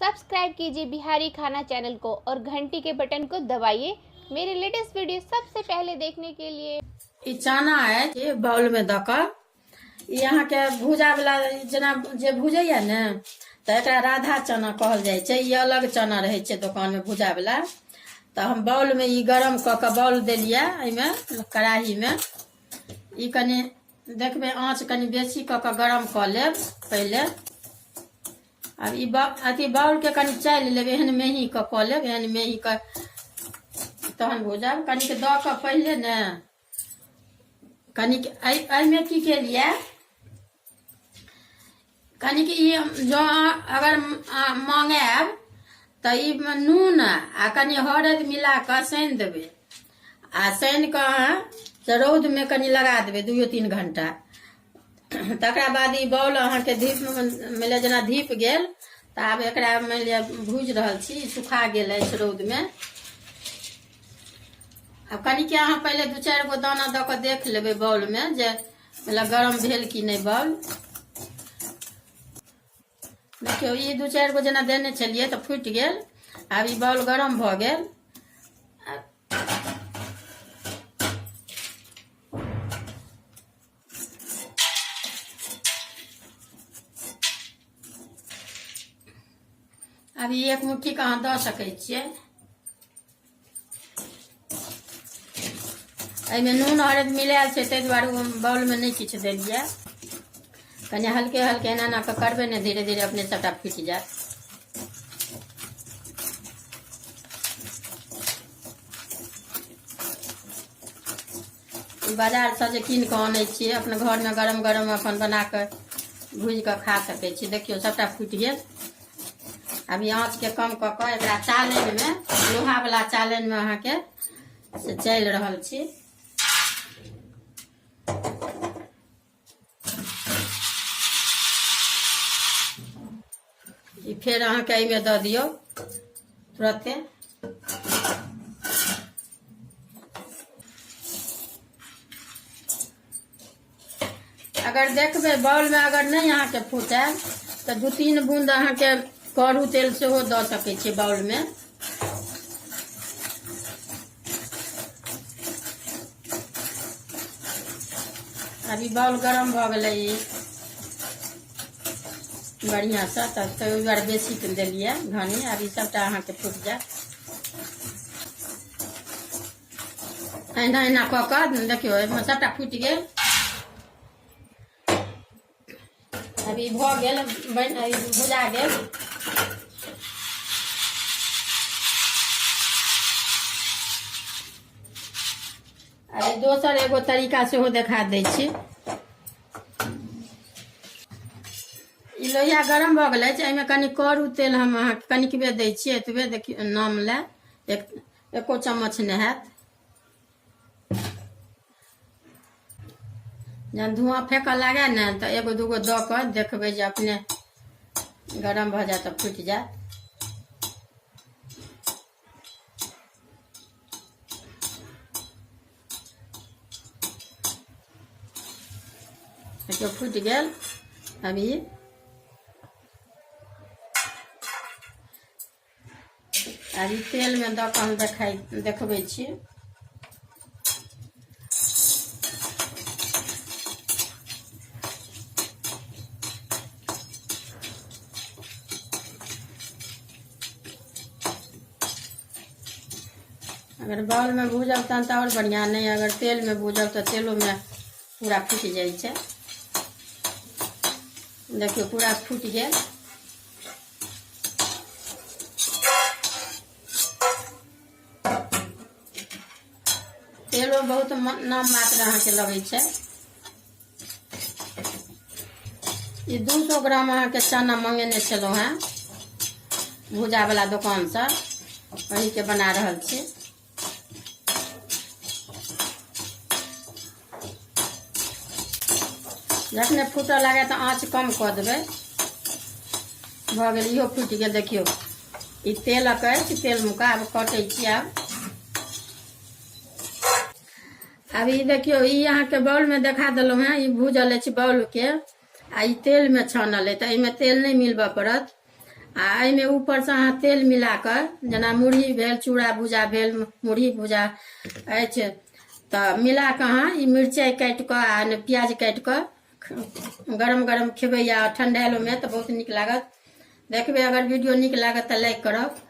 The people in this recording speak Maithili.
सब्सक्राइब कीजिए बिहारी खाना चैनल को और घंटी के बटन को दबाइए मेरे लेटेस्ट वीडियो सबसे पहले देखने के लिए। ई चना अछि बाउल में दऽ कऽ ई अहाँके भूजा वाला जेना जे भूजैया ने तऽ एकरा राधा चना कहल जाइ छै। ई अलग चना रहै छै दोकान में भूजा वाला। तऽ हम बाउल में ई गरम कऽ कऽ बाउल देलियै एहिमे कड़ाही में। ई कनि देखबै आँच कनि बेसी कऽ कऽ गरम कऽ लेब पहिले। आब ई अथी बाउल के कनि चालि लेब, एहन मेही कऽ कऽ लेब, एहन मेही कऽ तहन भूजब। कनिक दऽ कऽ पहिले ने कनिक एहिमे की केलियै, कनिक ई जँ अगर मँगायब तऽ ई नून आ कनि हरदि मिला कऽ सानि देबै आ सानि कऽ अहाँ से रौदमे कनि लगा देबै 2-3 घंटा। तकरा बाद ई बाउल अहाँके धीप मानि लिअ जेना धीप गेल तऽ आब एकरा मानि लिअ भूजि रहल छी, सुखा गेल अछि रौदमे। आब कनिके अहाँ पहिले 2-4 गो दाना दऽ कऽ देख लेबै बाउलमे जे मतलब गरम भेल कि नहि बाउल। देखियौ ई 2-4 गो जेना देने छलियै तऽ फूटि गेल। आब ई बाउल गरम भऽ गेल। आब ई एक मुट्ठी के अहाँ दऽ सकै छियै। एहिमे नून हरदि मिलायल छै ताहि दुआरे ओ बाउलमे नहि किछु देलियै। कनि हल्के हल्के एना एना कऽ करबै ने, धीरे धीरे अपने सबटा फूटि जायत। बाजारसँ जे कीन कऽ अनै छियै, अपना घरमे गरम गरम अपन बना कऽ भूजि कऽ खा सकै छी। देखियौ सबटा फूटि गेल। अभी आँचके कम कऽ कऽ एकरा चालनिमे, लोहावला चालनिमे अहाँके से चलि रहल छी। ई फेर अहाँके एहिमे दऽ दियौ तुरते। अगर देखबै बाउलमे अगर नहि अहाँके फूटए तऽ 2-3 बूंद अहाँके करू तेल सेहो दऽ सकै छियै बाउलमे। अभी बाउल गरम भऽ गेलै ई बढ़िआँसँ, तब तऽ ओहि दुआरे बेसी देलियै घनी। आब ई सबटा अहाँके फूटि जायत। एहिना एहिना कऽ कऽ देखियौ एहिमे सबटा फूटि गेल। अभी भऽ गेल, बनि भुजा गेल। अभी दोसर एगो तरीका सेहो देखा दै छी। ई लोहिया गरम भऽ गेल अछि, एहिमे कनि करू तेल हम अहाँके कनिकबे दै छियै, एतबे देखियौ नाम लए एको चम्मच नहि हैत। जहन धुआँ फेकऽ लागै ने तऽ एगो दूगो दऽ कऽ देखबै जे अपने गरम भऽ जायत तऽ फूटि जायत। देखियौ फूटि गेल। अभी अभी तेलमे दऽ कऽ हम देखबै छी। अगर बाउलमे भूजब तहन तऽ आओर बढ़िआँ, नहि अगर तेलमे भूजब तऽ तेलोमे पूरा फूटि जाइ छै। देखियौ पूरा फूटि गेल। तेलो बहुत नाम मात्र अहाँके लगै छै। ई 200 ग्राम अहाँके चना मंगेने छलहुँ हेँ भूजावला दोकानसँ, वहीके बना रहल छी। जखने फूटऽ लागै तऽ आँच कम कऽ देबै। भऽ गेल, इहो फूटि गेल। देखियौ ई तेलक अछि, तेल मुका आब कटै छी। आब ई देखियौ ई अहाँके बाउलमे देखा देलहुँ हेँ। ई भूजल अछि बाउलके आ ई तेलमे छानल अछि, तऽ एहिमे तेल नहि मिलबऽ पड़त। आ एहिमे ऊपरसँ अहाँ तेल मिला कऽ, जेना मुरही भेल, चूड़ा भूजा भेल, मुरही भूजा अछि, तऽ मिला कऽ अहाँ ई मिरचाइ काटि कऽ आ प्याज काटि कऽ गरम गरम खेबै या ठंडायलोमे तऽ बहुत नीक लागत। देखबै, अगर वीडियो नीक लागत तऽ लाइक करब।